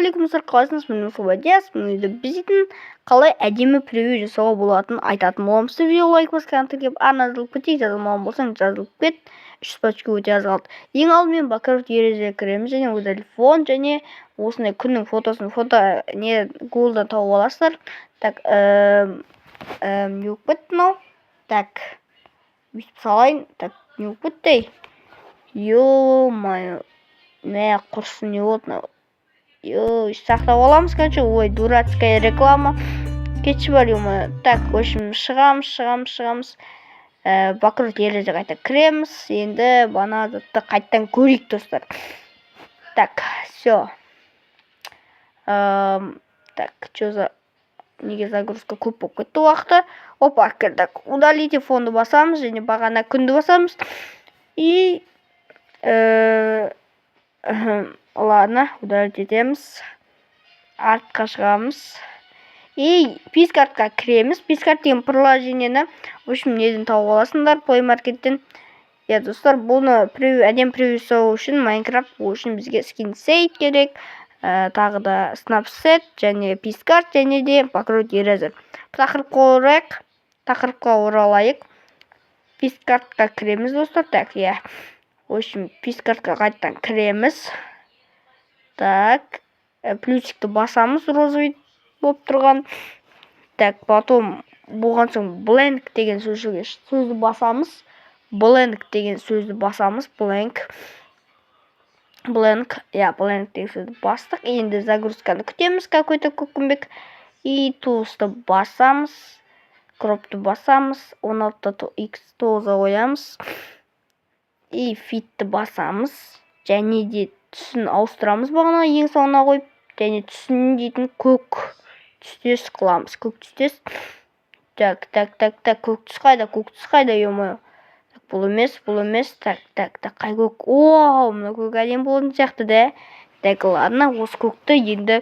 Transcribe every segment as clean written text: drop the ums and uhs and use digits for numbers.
Ассалаумағалейкум, достар! Қалайсыңыз? Мен Диас. Бүгін біз дейтін қалай әдемі превью жасауға болатынын айтатын боламыз. Видео лайк басып, каналға тіркеліп, арна жазылып кетейік. Жазылмаған болсаң, жазылып кет. 300 подписчикке өте аз қалды. Ең алдымен бэкграунд ережеге кіреміз және удалить фон, және осындай күннің фотосын фото не Гуглдан тауып аласыздар. Так, не болып кетті мынау? Так, бүйтіп салайын. Так, не болып кетті, ей? Ё-моё, мә, құрсын, не болды мынау? Ой, сақтап аламыз, короче. Ой, дурацкая реклама, кетші бар, ё. Так, в общем, шығамыз, шығамыз, шығамыз. Бэкграунд ереже қайта кіреміз. Енді бана затты қайтадан көрейік, достар. Так, все. Так, че за, неге загрузка көп болып кетті уақыты? Опа, кірдік. Удалите фонды басамыз және бағана күнді басамыз. И ладно, удалить етеміз, артқа шығамыз и PicsArt-қа кіреміз. PicsArt деген приложениені, в общем, неден тауып аласыңдар? Play Маркеттен. Иә, достар, бұны превью, әдемі превью жасау үшін, Майнкрафт үшін бізге SkinSeed керек, тағы да Snapseed және PicsArt және де Background Eraser. Тақырыпқа оралайық, тақырыпқа оралайық. PicsArt-қа кіреміз, достар. Так, иә, в общем, PicsArt-қа қайтадан кіреміз. Так, плюсикті басамыз, розовый болып тұрған. Так, потом болған соң blank деген сөзге, сөзді басамыз. Blank деген сөзді басамыз. Blank, blank, иә, blank деген сөзді бастық. Енді загрузканы күтеміз какой-то көкімбек. И Tools-ты басамыз, Crop-ты басамыз, 16 икс 9-ға қоямыз и Fit-ті басамыз және де түсін ауыстырамыз, бағана ең соңына қойып, және түсін дейтін көк түстес қыламыз, көк түстес. Так, так, так, так, көк түс қайда? Көк түс қайда, ё-моё? Бұл емес, бұл емес. Так, так, так, қай көк? О, мына көк әдемі болатын сияқты да. Так, ладно, осы көкті енді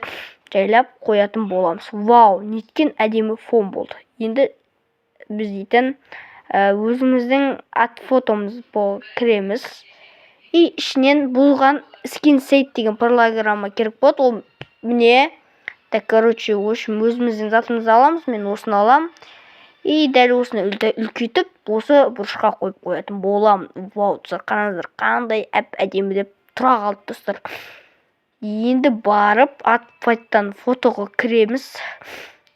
жайлап қоятын боламыз. Вау, неткен әдемі фон болды! Енді біз дейтін өзіміздің add фотомыз кіреміз и ішінен бұған SkinSeed деген программа керек болады. Ол міне. Так, короче, в общем, өзіміздің затымызды аламыз. Мен осыны аламын и дәл осыны үлкейтіп, осы бұрышқа қойып қоятын боламын. Вау, достар, қараңыздар, қандай әп әдемі деп тұра қалды, достар. Енді барып add фотоға кіреміз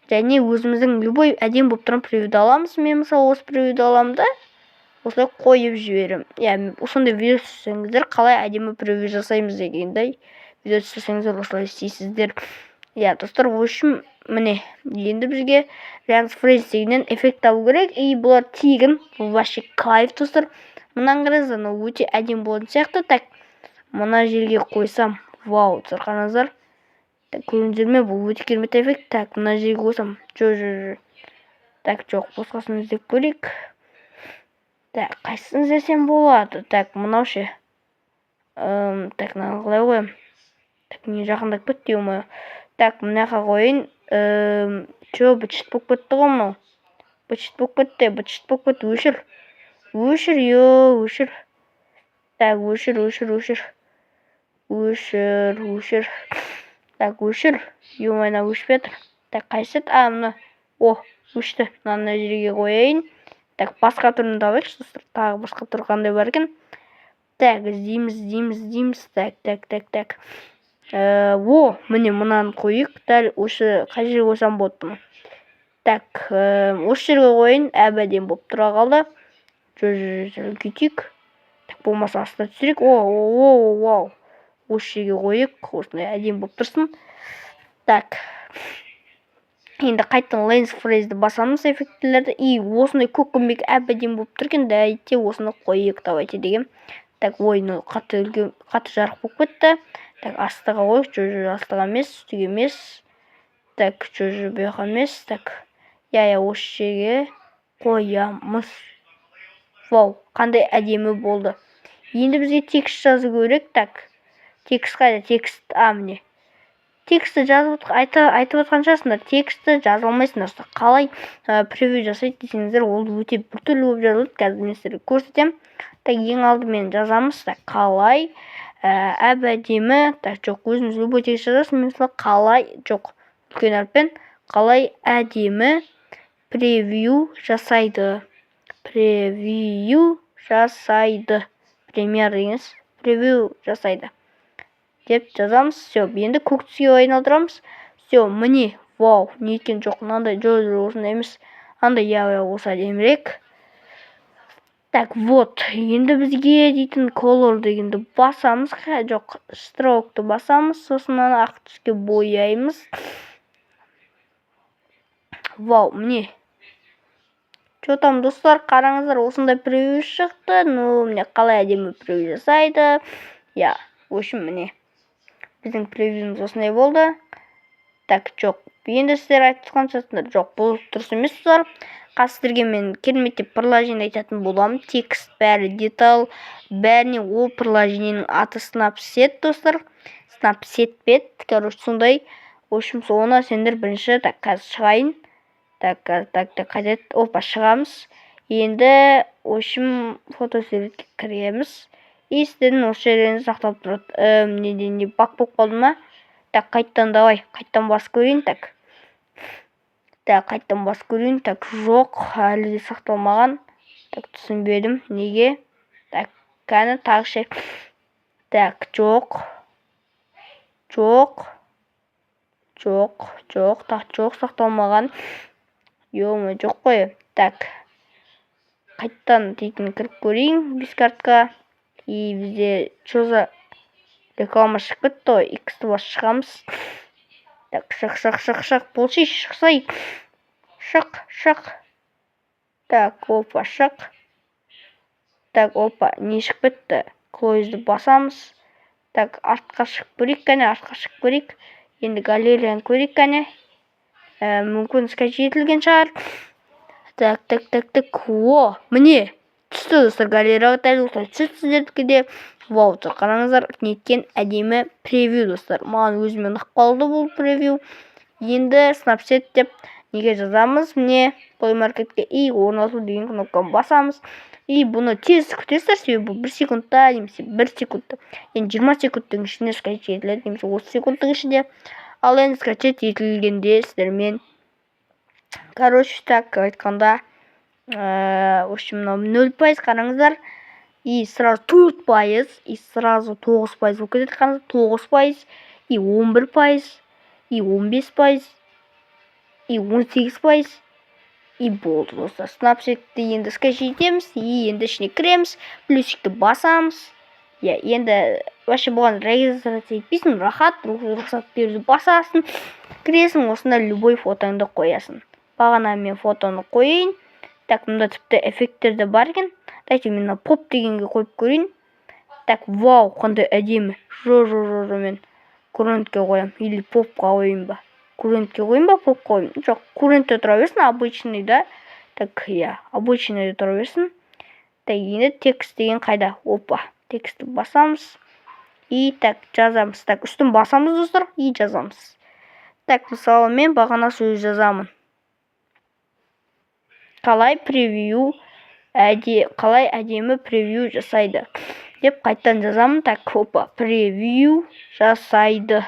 және өзіміздің любой әдемі болып тұрған превьюді аламыз. Мен, мысалы, осы превьюді аламын да, осылай қойып жіберемін. Иә, осындай видео түсірсеңіздер, қалай әдемі превью жасаймыз дегендей видео түсірсеңіздер, осылай істейсіздер. Иә, достар, в общем, міне, енді бізге Lens Flares дегеннен эффект табу керек. И бұлар тегін, бұл вообще кайф, достар. Мынаны қараңыздар, мынау өте әдемі болатын сияқты. Так, мына жерге қойсам, вау, достар, қараңыздар. Көрдіңіздер ме? Бұл өте керемет эффект. Так, мына жерге қойсам, жо, жо, жо. Так, жоқ, басқасын іздеп көрейік. Так, қайсысын іздесем болады? Так, мынау ше? Так, мынаны қалай қоямын? Так, не, жақындап кетті, ё. Так, мына жаққа қояйын. Че, быт болып кетті ғой мынау, быт болып кетті, быт болып кетті. Өшір, өшір, е, өшір. Так, өшір, өшір, өшір, өшір, өшір. Так, өшір, ё, мынау өшпей жатыр. Так, қайсысы? А, мына. О, өшті. Мынаны мына жерге қояйын. Так, басқа түрін табайықшы, достар. Тағы басқа түрі қандай бар екен? Так, іздейміз, іздейміз, іздейміз. Так, так, так, так. О, міне, мынаны қояйық. Дәл осы қай жерге қойсам болады бұны? Так, осы жерге қояйын. Әп әдемі болып тұра қалды. Үлкейтейік. Так, болмаса астына түсірейік. О, о, вау, осы жерге қояйық, осындай әдемі болып тұрсын. Так, енді қайтадан Lens Flare-ді басамыз, эффектілерді, и осындай көкпеңбек әп әдемі болып тұр екен. Давайте осыны қояйық, давайте деген. Так, ой, мынау қатты үлкен, қатты жарық болып кетті. Так, астыға қояйық. Жоқ, жоқ, астыға емес, үстіге емес. Так, жоқ, жоқ, бұл жаққа емес. Так, иә, осы жерге қоямыз. Вау, қандай әдемі болды! Енді бізге текст жазу керек. Так, текст қайда? Текст, а, міне. Текстті жазып, айтып отқан шығарсыңдар, текстті жаза алмайсыңдар, қалай превью жасайды десеңіздер, ол өте біртүрлі болып жазылады. Қазір мен сіздерге көрсетемін. Так, ең алдымен жазамыз. Так, қалай Әп әдемі. Так, жоқ, өзіңіз любой текст жазасыз. Мысалы, қалай, жоқ, үлкен әріппен «Қалай әдемі превью жасайды», «превью жасайды», «премьер» дегеніңіз «превью жасайды» деп жазамыз. Все, енді көк түске айналдырамыз. Все, міне, вау, не екен? Жоқ, мынандай, жоқ, жоқ, осындай емес, андай, иә, иә, осы әдемірек. Так, вот, енді бізге дейтін color дегенді басамыз, жоқ, stroke ты басамыз, сосын мынаны ақ түске бояймыз. Вау, міне, че там, достар, қараңыздар, осындай превью шықты. Ну, міне, қалай әдемі превью жасайды, иә. В общем, міне, біздің превьюміз осындай болды. Так, жоқ, енді сіздер айтып тұрған шығарсыңдар: жоқ, бұл дұрыс емес. Достар, қазір сіздерге мен керемет деп приложение айтатын боламын. Текст, бәрі, деталь, бәріне. Ол приложениенің аты Snapseed, достар. Snapseed бет, короче, сондай. В общем, соны сендер бірінші, так, қазір шығайын. Так, так, так, қайда еді? Опа, шығамыз. Енді, в общем, фотосуретке кіреміз, и сіздердің осы жеріңіз сақталып тұрады. Не, не, баг болып қалды ма? Так, қайттан, давай, қайттан басып көрейін. Так, так, қайттан басып көрейін. Так, жоқ, әлі де сақталмаған. Так, түсінбедім неге. Так, кәні, тағы ше. Так, жоқ, жоқ, жоқ, жоқ, так, жоқ, сақталмаған. Ё, жоқ қой. Так, қайттан дейтін кіріп көрейін PicsArt-қа. И бізде че за реклама шығып кетті ғой? Иксті басып шығамыз. Так, шық, шық, шық, шық, болшы, шықсай, шық, шық. Так, опа, шық. Так, опа, не шығып кетті? Close ды басамыз. Так, артқа шығып көрейік, кәне, артқа шығып көрейік. Енді галереяны көрейік, кәне. Мүмкін, скачать етілген шығар. Так, так, так, так, о, міне, түсті, достар, галереяға дәл осылай түседі сіздердікі де. Вау, қараңыздар, неткен әдемі превью, достар, маған өзіме ұнап қалды бұл превью. Енді Snapseed деп неге жазамыз? Міне, Play Marketке, и орнату деген кнопканы басамыз. И бұны тез күтесіздер, себебі бұл 1 секундта немесе 1 секундта, енді 20 секундтың ішінде скачать етіледі немесе 30 секундтың ішінде. Ал енді скачать етілгенде сіздермен, короче, так айтқанда, в общем, мынау 0%, қараңыздар, и сразу 4%, и сразу 9% болып кетеді. Қараңыздар, 9%, и 11%, и 15%, и 18%, и болды, достар. Snapseed-ті енді скачать етеміз, и енді ішіне кіреміз, плюсикті басамыз, иә. Енді вообще бұған регистрация етпейсің, рахат, рұқсат беруді басасың, кіресің, осында любой фотоңды қоясың. Бағана мен фотоны қояйын. Так, мында тіпті эффекттер де бар екен. Давайте мен мына поп дегенге қойып көрейін. Так, вау, қандай әдемі! Жо, жо, жо, жо, мен current ке қоямын или попқа қояйын ба? Current ке қояйын ба, попқа қояйын? Жоқ, current те тұра берсін, обычный да. Так, иә, обычный да тұра берсін. Так, енді текст деген қайда? Опа, текстті басамыз, и так, жазамыз. Так, үстін басамыз, достар, и жазамыз. Так, мысалы, мен бағана сөз жазамын: қалай превью қалай әдемі превью жасайды деп қайтадан жазамын. Так, опа, превью жасайды.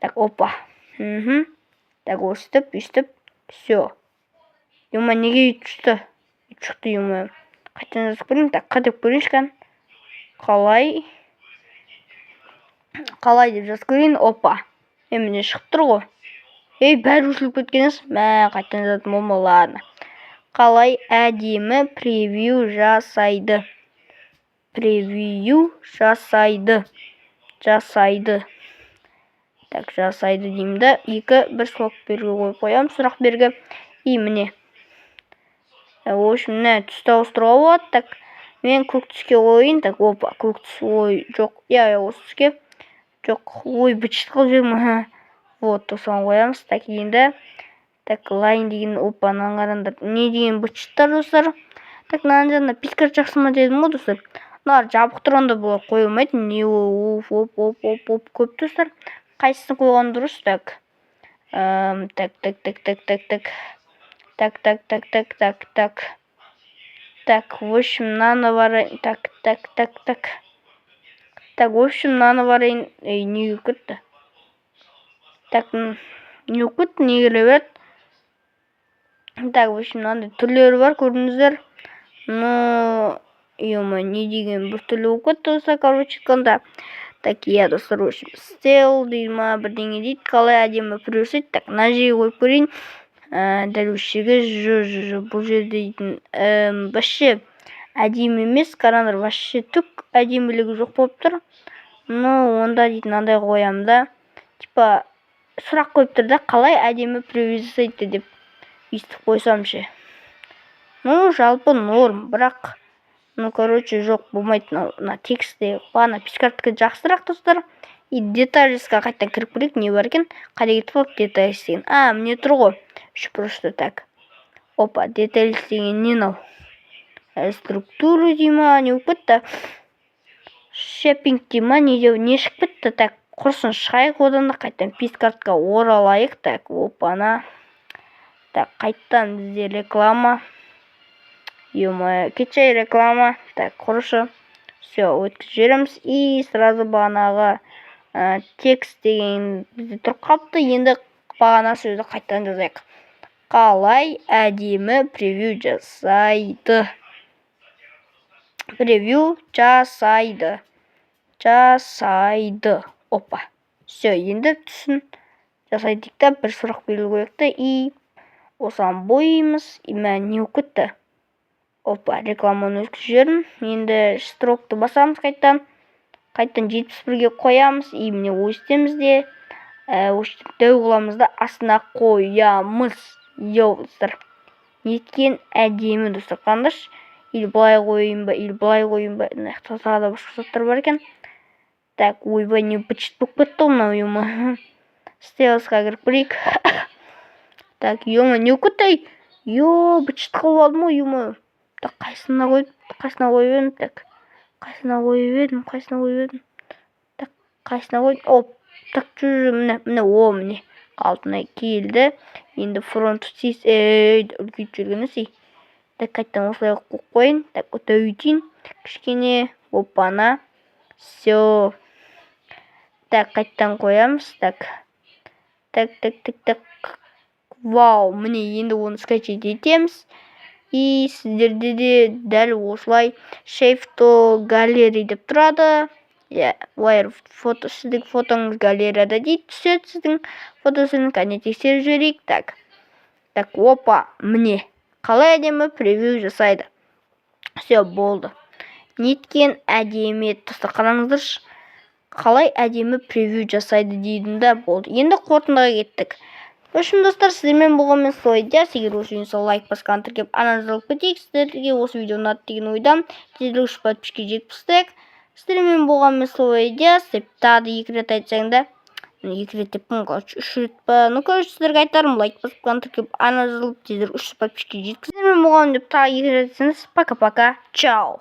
Так, опа, так, өстіп, өйстіп, все. Ё, неге өйтіп түсті, өйтіп шықты? Ё, қайтадан жазып көрейін. Так, қ деп көрейінші, кәні, қалай, қалай деп жазып көрейін. Опа, е, міне, шығып тұр ғой. Ей, бәрі өшіріліп кеткен емес. Мә, қайтадан жазатын болма. Ладно, қалай әдемі превью жасайды, превью жасайды, жасайды. Так, жасайды деймін да, екі бір сұрақ белгі қойып қоямын, сұрақ белгі. И міне, в общем, міне, түсті ауыстыруға болады. Так, мен көк түске қояйын. Так, опа, көк түс. Ой, жоқ, иә, иә, осы түске. Жоқ, ой, быт қылып жібердім. Вот, осыған қоямыз. Так, енді, так, line деген. Опа, мынаны қараңдар, не деген быт, достар. Так, мынаның жанына PicsArt жақсы ма дедім ғой, достар. Мыналар жабық тұрғанда бұлар қойылмайды. Не, оп, оп, оп, оп, оп, көп, достар. Қайсысын қойған дұрыс? Так, так, так, так, так, так, так, так, так, так, так, так, так, так, в общем, мынаны бар. Так, так, так, так, Так, в общем, мынаны барайын. Ей, не келіп кетті? Так, не болып кетті, не келе береді? Так, в общем, мынандай түрлері бар, көрдіңіздер. Но ё, не деген біртүрлі болып кетті, достар, короче айтқанда. Так, иә, достар, в общем, стил дейді ма, бірдеңе дейді, қалай әдемі превью жасайды. Так, мына жерге қойып көрейін. Дәл осы жерге. Жо, бұл жерде дейтін вообще әдемі емес, қараңдар, вообще түк әдемілігі жоқ болып тұр. Но онда дейтін мынандай қоямын да, типа сұрақ қойып тұр да, қалай әдемі превью жасайды деп, өйстіп қойсам ше? Ну, жалпы норм, бірақ, ну, короче, жоқ, болмайды мынау. Мына текстте бағана PicsArt-тікі жақсырақ, достар. И Details қа қайтадан кіріп көрейік, не бар екен. Қайда кетіп қалды Details деген? А, міне тұр ғой. Еще просто так. Опа, Details деген не мынау? Структура дей ма, не болып кетті? Shaping дей ма, не деп, не шығып кетті? Так, құрсын, шығайық одан да, қайтадан PicsArt-қа оралайық. Так, опана. Так, қайтадан бізде реклама. Ё-моё, кетші, реклама. Так, хорошо, все, өткізіп жібереміз. И сразу бағанағы текст деген бізде тұрып қалыпты. Енді бағана сөзді қайтадан жазайық: қалай әдемі превью жасайды, превью жасайды, жасайды. Опа, все, енді түсін жасайды дейік та, бір сұрақ белгі қояйық та, и осыған бояймыз. И мә, не болып кетті? Опа, рекламаны өткізіп жібердім. Енді stroke ты басамыз, қайтадан, қайтадан 71-ге қоямыз. И міне, өстеміз де, өстіп дәу қыламыз да, астына қоямыз. Йоу, достар, неткен әдемі, достар, қараңдаршы. Или былай қояйын ба, или былай қояйын ба? Мына жақта тағы да басқа заттар бар екен. Так, ойбай, не быт болып кетті ғой мынау? Ё, Styles қа кіріп көрейік. Так, ё, не болып кетті? Ей, ё, быт қылып алдым ғой, ё. Так, қайсысына қойып, қайсысына қойып едім? Так, қайсысына қойып едім, қайсысына қойып едім? Так, қайсысына қойдым? Оп, так, міне, міне, о, міне, қалпына келді. Енді фронт, ей, үлкейтіп жіберген ей. Так, қайтадан осылай қойып қояйын. Так, өйтейін кішкене. Опана, все. Так, қайтадан қоямыз. Так, так, так, так, так, вау, міне, енді оны скачать етеміз. И сіздерде де дәл осылай Save to Gallery деп тұрады, иә. Wire фото, сіздің фотоңыз галереяда дейді, түседі сіздің фотосын. Кәне, тексеріп жіберейік. Так, так, опа, міне, қалай әдемі превью жасайды. Все, болды. Неткен әдемі еді, достар, қараңыздаршы, қалай әдемі превью жасайды деймін да, болды. Енді қорытындыға кеттік. В общем, достар, сіздермен болған мен, Солай. Егер осы видеоны лайк басқан, тіркеп, ана жазылып кетейік. Сіздерге осы видео ұнады деген ойдамын. Тезірек 3 подписчикке жеткізсек. Сіздермен болған мен, Солай. Деп тағы да екі рет айтсаң да, екі рет деппін, короче, үш рет па? Ну, короче, сіздерге айтарым: лайк басып, тіркеп, ана жазылып, тезірек 300 подписчикке жеткіз. Сіздермен болған деп тағы екі рет айтсаңыз. Пока, пока, чао.